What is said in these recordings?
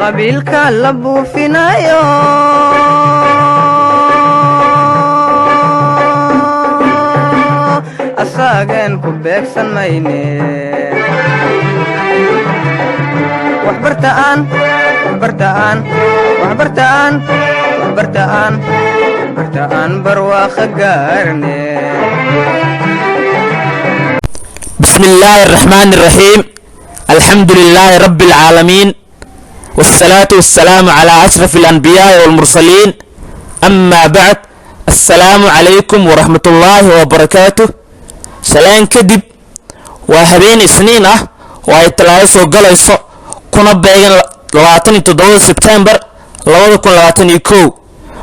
Qabiilka la buufinayo, asaageen ku beegsan mayne. Waxbartaan, waxbartaan, waxbartaan, waxbartaan, waxbartaan, barwaaqo gaarne. بسم الله الرحمن الرحيم، الحمد لله رب العالمين، والصلاة والسلام على أشرف الأنبياء والمرسلين، أما بعد، السلام عليكم ورحمة الله وبركاته. Salaan kadib, waa habeen Isniin ah oo ay Talaado soo galayso, kuna beegan 27-da Sebtembar 2021.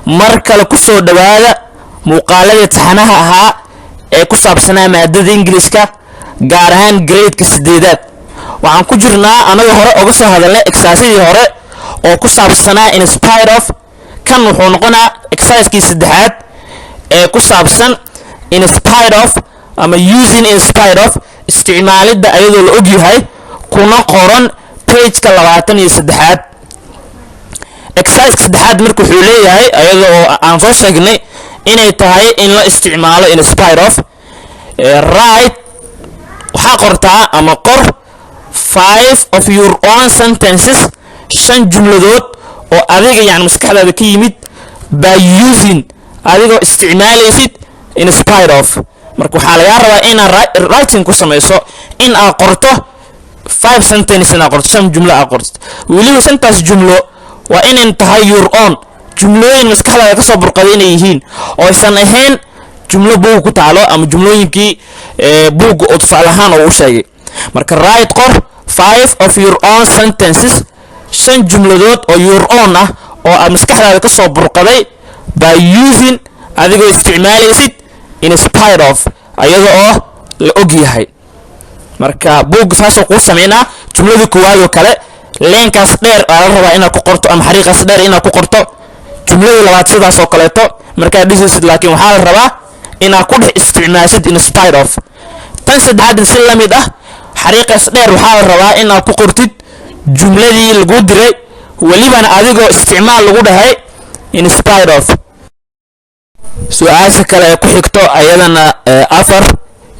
Mar kale kusoo dhowaada muuqaaladii taxanaha ahaa ee ku saabsanaa maadada Ingiliiska, gaar ahaan gradeka sideedaad. Waxaan ku jirnaa, anaga hore oga soo hadalnay exercisedii hore oo ku saabsanaa in spite of. Kan wuxuu noqonaa exercisekii saddexaad ee ku saabsan in spite of ama using in spite of, isticmaalidda ayadoo la ogyahay, kuna qoran pageka 23aad. Exerciseka saddexaad marka wuxuu leeyahay, ayada oo aan soo sheegnay inay tahay in la isticmaalo in spite of, write, waxaa qortaa ama qor, five of your own sentences, shan jumladood oo adiga yani maskaxdaada ka yimid, by using, adigoo isticmaalaysid, in spite of. Marka waxaa lagaa rabaa inaad writing ku samayso, in aad qorto five sentence, inaad qorto shan jumlo aad qorto. Weliba shantaas jumlo waa inay tahay your own, jumlooyin maskaxdaada kasoo burqaday inay yihiin, oo aysan ahayn jumlo buug ku taalo ama jumlooyinkii buugga oo tusaale ahaan oo u sheegay. Marka write, qor, five of your own sentences, shan jumladood oo your own ah oo aad maskaxdaada kasoo burqaday, by using, adigoo isticmaalaysid, in spite of, ayada oo la og yahay. Marka buugga saasoo kuu sameynaa. Jumlada koowaad oo kale, linekaas dheer aa la rabaa inaad ku qorto ama xariiqaas dheer inaad ku qorto. Jumlada labaad sidaas oo kaleeto markaad dhisaysid, laakiin waxaa la rabaa inaad ku dhex isticmaashid in spite of. Tan saddexaadna si la mid ah, xariiqaas dheer waxaa la rabaa inaad ku qortid jumladii lagu diray, welibana adigoo isticmaal lagu dhahay in spite of. Su-aasha kale ee ku xigto ayadana, afar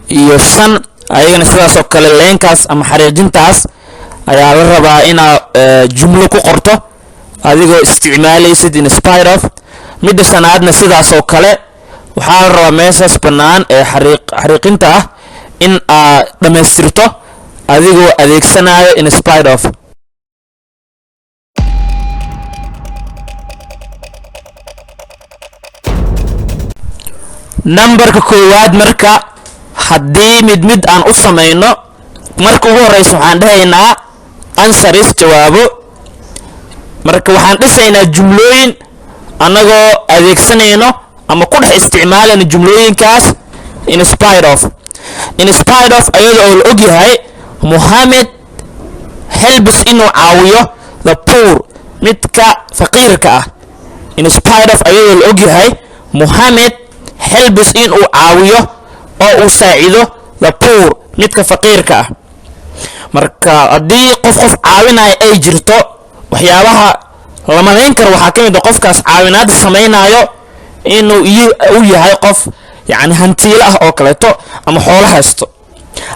iyo shan, ayagana sidaas oo kale linekaas ama xariijintaas ayaa la rabaa inaad jumlo ku qorto adigoo isticmaalaysid in spite of. Midda shanaadna sidaas oo kale, waxaa la rabaa meeshaas bannaan ee xariiqinta ah in aad dhammaystirto adigoo adeegsanayo in spite of. Numberka koowaad, marka haddii mid mid aan u samayno, marka ugu horeysa waxaan dhahaynaa answers, jawaabo. Marka waxaan dhisaynaa jumlooyin annagoo adeegsanayno ama ku dhex isticmaalayno jumlooyinkaas in spite of. In spite of, ayada oo la ogyahay, Mohamed helps, inuu caawiyo, the poor, midka faqiirka ah. In spite of, ayadoo la ogyahay, Mohamed helps, inuu caawiyo oo uu saacido, the poor, midka faqiirka ah. Marka haddii qof qof caawinaya ay jirto, waxyaabaha la malayn karo waxaa ka mid a qofkaas caawinaadda samaynayo inuu u yahay qof yacni hantiilo ah oo kaleeto ama xoolo haysto.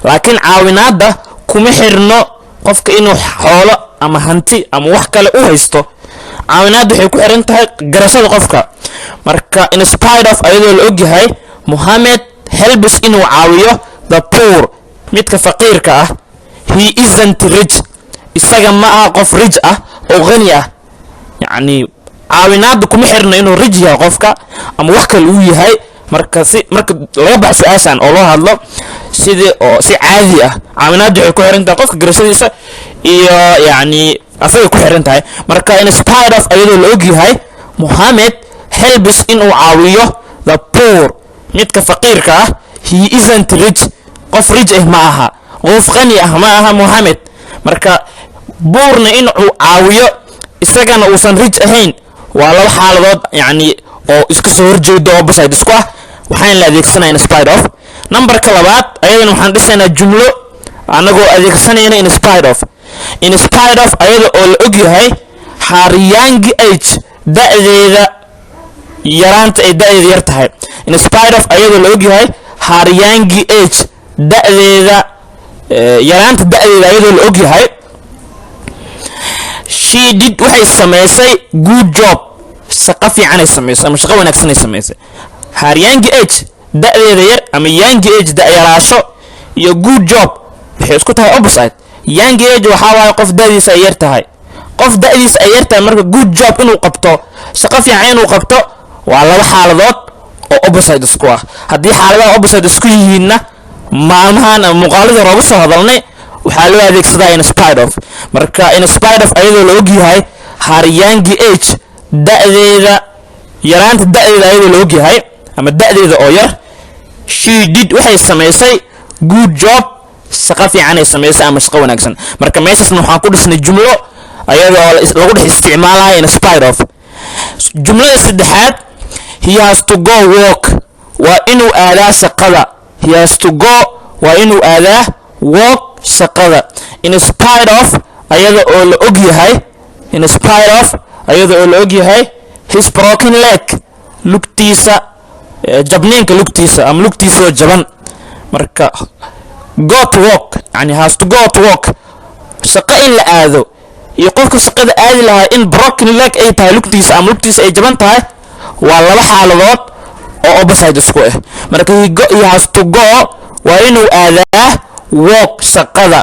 Laakiin caawinaadda kuma xirno qofka inuu xoolo ama hanti ama wax kale u haysto. Caawinaadda waxay ku xiran tahay garashada qofka. Marka in spite of, ayadoo la ogyahay, Mohamed helps, inuu caawiyo, the poor, midka faqiirka ah, he isn't rich, isaga ma aha qof rich ah oo qani ah. Yacni caawinaadda kuma xirno inuu rich yahay qofka ama wax kale uu yahay. Marka si marka laga baxo su-aashan oo loo hadlo sidii oo si caadi ah, caawinaadda waxay ku xiran tahay qofka garashadiisa iyo yacni asagay ku xiran tahay. Marka in spite of, ayadoo la ogyahay, Mohamed helps, inuu caawiyo, the poor, midka faqiirka ah, he isn't rich, qof rich ah ma aha, qof qani ah ma aha Mohamed. Marka poorna inuu caawiyo isagana uusan rich ahayn waa laba xaaladood yacni oo iska soo horjeedo, opposite isku ah. Waxaan la adeegsanaya in spite of. Numberka labaad ayadana waxaan dhisaynaa jumlo anagoo adeegsanayna in spite of. In spite of, ayada oo la ogyahay, Her young age, da'deeda yaraanta ay da'deeda yar tahay. In spite of, ayadoo la ogyahay, her young age, da'deeda yaraanta da'deeda ayadoo la ogyahay, she did, waxay samaysay, good job, shaqo fiicanay samaysay ama shaqo wanaagsanay samaysay. Her young age, da'deeda yar, ama young age, da'yaraasho, iyo good job waxay isku tahay opposite. Young age waxaa waaye qof da'diisa ay yar tahay. Qof da'diisa ay yar tahay marka good job inuu qabto, shaqo fiican inuu qabto, waa laba xaaladood oo opposite isku ah. Haddii xaaladaha opposite isku yihiinna, maalmahan ama muuqaaladii hore uga soo hadalnay, waxaa loo adeegsadaa in spite of. Marka in spite of, ayadoo la ogyahay, her young age, da'deeda yaraanta, da'deeda ayadoo la ogyahay ama da'deeda oo yar, she did, waxay samaysay, good job, shaqo fiican ay samaysay ama shaqo wanaagsan. Marka meeshaasna waxaan ku dhisnay jumlo ayadoo lagu dhex isticmaalayo in spite of. Jumlada saddexaad: he has to go work, waa inuu aadaa shaqada. He has to go, waa inuu aadaa, work, shaqada. In spite of, ayada oo la og yahay, in spite of, ayada oo la og yahay, his broken leg, lugtiisa jabniinka lugtiisa ama lugtiisa oo jaban. Marka go to work, yani has to go to work, shaqo in la aado, iyo qofka shaqada aadi lahaa in broken leg ay tahay lugtiisa ama lugtiisa ay jaban tahay, waa laba xaaladood oo opposite isku ah. Marka he has to go, waa inuu aadaa, work, shaqada,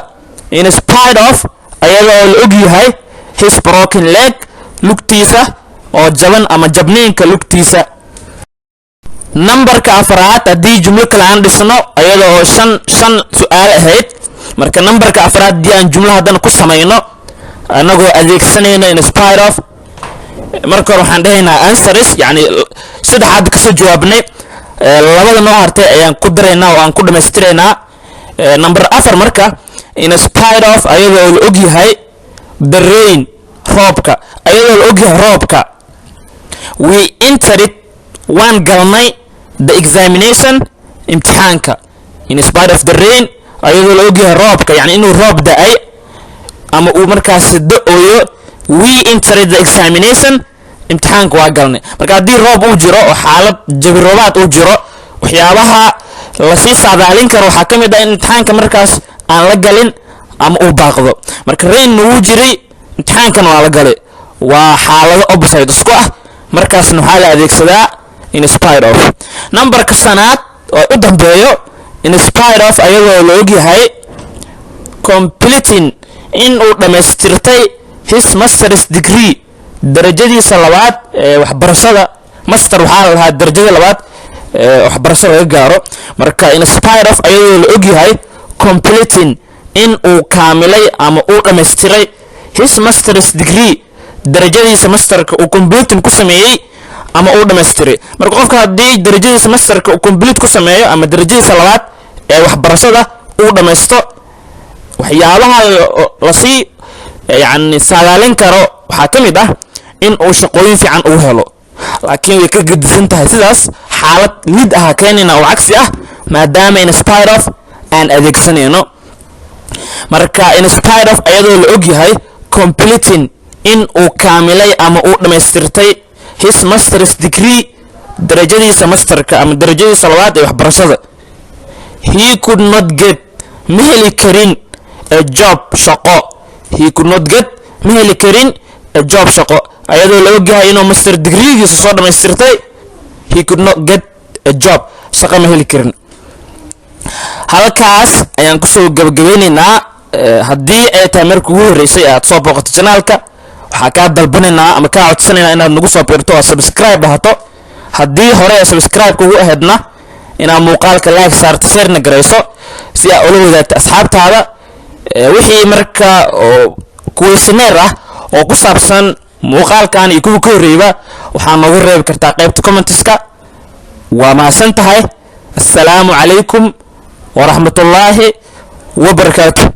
in spite of, ayadoo la og yahay, his broken leg, lugtiisa oo jaban ama jabniinka lugtiisa. Nambarka afraad, haddii jumlo kale aan dhisno, ayada oo shan shan su-aal ahayd, marka nambarka afraad haddii aan jumlo haddana ku samayno anagoo adeegsanayno in spite of, marka hore waxaan dhahaynaa answers, yacni saddex hadda kasoo jawaabnay, labada noo hartay ayaan ku daraynaa oo aan ku dhammaystiraynaa. Number 4 marka: in spite of, ayadoo la og yahay, the rain, roobka, ayadoo la og yahay roobka, we entered, waan galnay, the examination, imtixaanka. In spite of the rain, ayadoo la ogyahay roobka, yani inuu roob da-ay ama uu markaas da-ooyo, we entered the examination, imtixaanka waa galnay. Marka haddii roob uu jiro oo xaalad jabi roobaad uu jiro, waxyaabaha lasii saadaalin karo waxaa ka mid ah in imtixaanka markaas aan la galin ama uu baaqdo. Marka rain wuu jiray, imtixaankana waa la galay, waa xaalado opposite isku ah. Markaasna waxaa la adeegsadaa in spite of. Numberka shanaad oo u dambeeyo: in spite of, ayadoo la ogyahay, completing, in uu dhammaystirtay, his master's degree, darajadiisa labaad ee waxbarashada. Master waxaa la lahaa darajada labaad ee waxbarashada laga gaaro. Marka in spite of, ayadoo la ogyahay, completing, in uu kaamilay ama uu dhammaystiray, his master's degree, darajadiisa masterka uu completing ku sameeyey ama uu dhammaystiray. Marka qofka haddii darajadiisa masterka uu complete ku sameeyo ama darajadiisa labaad ee waxbarashada uu dhammaysto, waxyaabaha lasii yacni saadaalin karo waxaa ka mid ah in uu shaqooyin fiican uu helo. Laakiin way ka gedisan tahay sidaas, xaalad lid aha keenayna oo cagsi ah, maadaama in spite of aan adeegsanayno. Marka in spite of, ayadoo la og yahay, completing, in uu kaamilay ama uu dhammaystirtay, his master's degree, darajadiisa masterka ama darajadiisa labaad ee waxbarashada, he could not get, ma heli karin, a job, shaqo. He could not get, ma heli karin, a job, shaqo. Ayadoo la ogyahay inuu master degreegiisa soo dhammaystirtay, he could not get a job, shaqo ma heli karin. Halkaas ayaan kusoo gabagabeynaynaa. Haddii ay tahay markii ugu horreysay aad soo booqato channelka, waxaa kaa dalbanaynaa ama kaa codsanaynaa inaad nagu soo biirto oo subscribe dhahato. Haddii hore ee subscribe kugu ahaydna, inaad muuqaalka like saarto, sharena garayso si aad ula wadaagto asxaabtaada. Wixii marka oo questionnaire ah oo ku saabsan muuqaalkan iyo kuwa ka horreeyba, waxaa noogu reebi kartaa qaybta commentiska. Waa mahadsan tahay. Assalaamu calaykum waraxmatullaahi wabarakaatu.